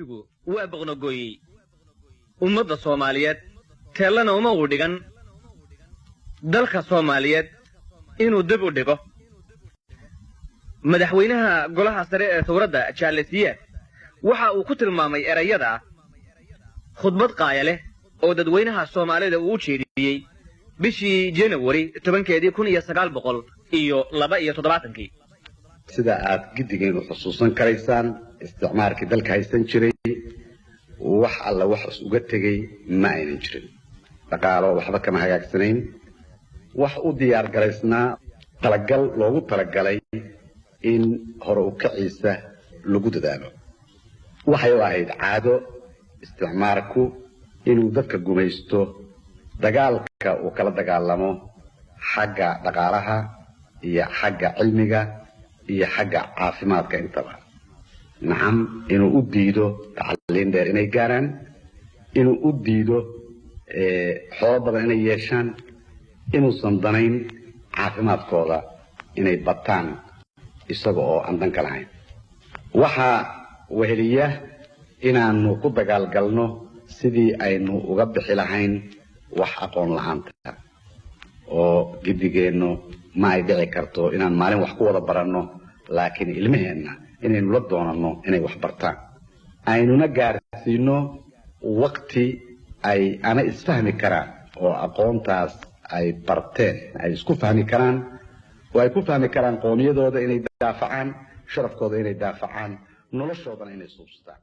Waa boqnogooyey ummadda Soomaaliyeed, teellana uma uu dhigan dalka Soomaaliyeed inuu dib u dhigo. Madaxweynaha golaha sare ee sawradda, Jaalle Siyaad, waxa uu ku tilmaamay erayada khudbad qaaya leh oo dadweynaha Soomaalida uu u jeediyey bishii Janawari 10-keedii 1972-kii. Sida aad giddigeen u xusuusan karaysaan, isticmaarkii dalka haysan jiray wax alla wax is uga tegey ma aynan jirin. Dhaqaalo waxba kama hagaagsanayn. Wax u diyaar garaysnaa talagal loogu talagalay in hore u kaciisa lagu dadaalo. Waxay u ahayd caado isticmaarku inuu dadka gumaysto, dagaalka uu kala dagaalamo xagga dhaqaalaha iyo xagga cilmiga iyo xagga caafimaadka intaba. Nacam, inuu u diido tacliin dheer inay gaaraan, inuu u diido xoolo badan inay yeeshaan, inuusan danayn caafimaadkooda inay bataan, isaga oo aan dan ka lahayn. Waxaa weheliya inaanu ku dagaalgalno sidii aynu uga bixi lahayn wax aqoon la-aanta, oo giddigeennu ma ay dhici karto inaan maalin wax ku wada baranno, laakiin ilmaheenna inaynu la doonanno inay wax bartaan, aynuna gaarsiino wakti ay ana isfahmi karaan oo aqoontaas ay barteen ay isku fahmi karaan, oo ay ku fahmi karaan qoomiyadooda inay daafacaan, sharafkooda inay daafacaan, noloshoodana inay suubsataan.